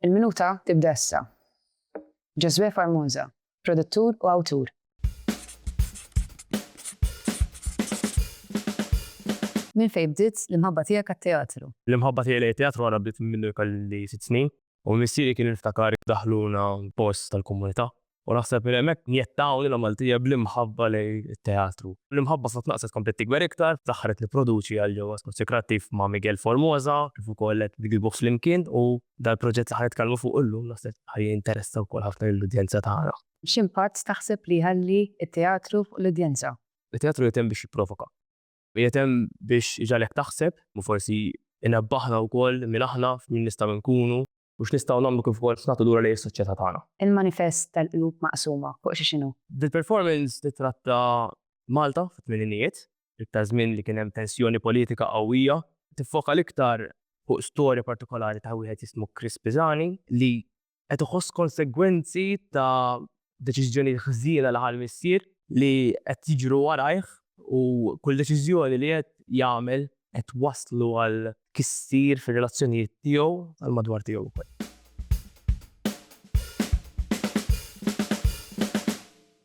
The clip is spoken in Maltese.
Il-minuta tibda issa. Giosuè Formosa, produttur u awtur. Minn fejn bdiet l-imħabba tiegħek għat-teatru? L-imħabba tiegħi lejn it-teatru ara bdiet minn mindu jkolli sitt snin. U missieri kien niftakar daħluna post tal-komunità. U naħseb minn hemmhekk njettawni l-Maltija bl-imħabba lejn it-teatru. L-imħabba flok naqset kompliet tikber iktar, fl-aħħar qed nipproduċi għal ġewwa Spazju Kreattiv ma' Miguel Formosa, kif ukoll qed nikdbuh flimkien u dal-proġett li ħa nitkellmu fuqu llum naħseb ħa jinteressa wkoll ħafna lill-udjenza tagħna. X'impatt taħseb li jħalli t-teatru fuq l-udjenza? It-teatru qiegħed hemm biex jipprovoka. Qiegħed hemm biex iġagħlek taħseb u forsi jnebbaħna wkoll min aħna, min nistgħu nkunu. U x'nistgħu nagħmlu kif ukoll x'nagħtu lura lejn is-soċjetà tagħna. Il-manifest tal-qlub maqsuma fuq xiex inhu? Dil-performance titratta Malta fit-tmeninijiet, l-iktar żmien li kien hemm tensjoni politika qawwija. Tiffoka l-iktar fuq storja partikolari ta' wieħed jismu Chris Pisani li qed iħoss konsegwenzi ta' deċiżjonijiet ħżiena li ħa l-missier li qed jiġru warajh u kull deċiżjoni li qed jagħmel qed twasslu għal tkissir fir-relazzjonijiet tiegħu tal-madwar tiegħu wkoll.